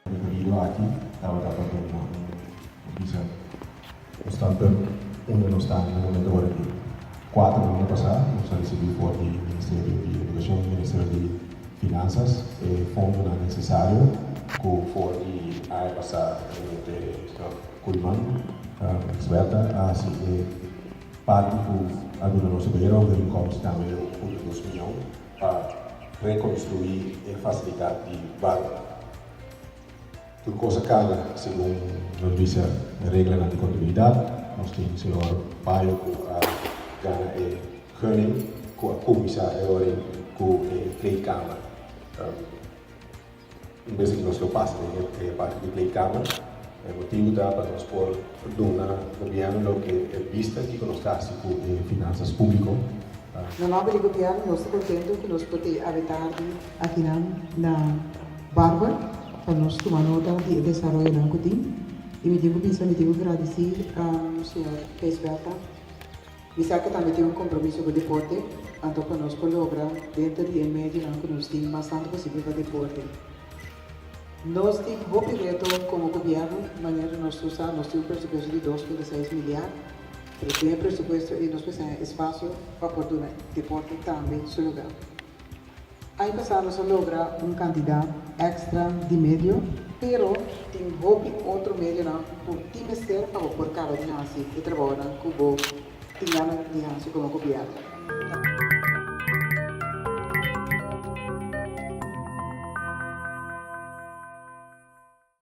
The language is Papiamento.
Rekorido aki tabata pa duna un bisa un standpunt unda nos ta na momento ora di kuater luna pasá nos a risibí for di Ministerio di Edukashon i Ministerio di Finansas e fondonan nesesario ku for di aña pasá e señor Koeiman Gijsbertha a hasi e parti ku a duna nos e beheerovereenkomst tambe 1.2 mion pa rekonstruí e fasilidat di Bárbara. Tur kos a kana segun nos bisa reglanan di kontabilidat. Nos tin señor Bayo ku a gana e gunning ku a kuminsá e ora ei ku e kleedkamer. Un bes aki nos lo pasa den e parti di kleedkamer. E motibu ta pa nos por duna gobièrnu loke e bista kiko nos ta hasi ku e finansas públiko. Na nòmber di gobièrnu nos ta kontentu ku nos por tin awe tardi akinan na Barber pa nos tuma nota di e desaroyonan ku tin. I mi tin ku bisa mi tin ku gradisí señor Gijsbertha. Mi sa ku tambe tin un kompromiso ku deporte, anto pa nos por logra denter di e medionan ku nos tin mas tantu posibel pa deporte. Nos tin hopi reto komo gobièrnu, manera nos tur sa nos tin un presupuesto di 2.6 miliar, pero den e presupuesto ei nos mester haña espasio pa por duna deporte tambe su lugá. Aña pasá nos a logra un kantidat èkstra di medio, pero tin hopi otro medionan ku tin mester pa bo por kaba di hasi e trabounan ku bo tin gana di hasi komo gobièrnu.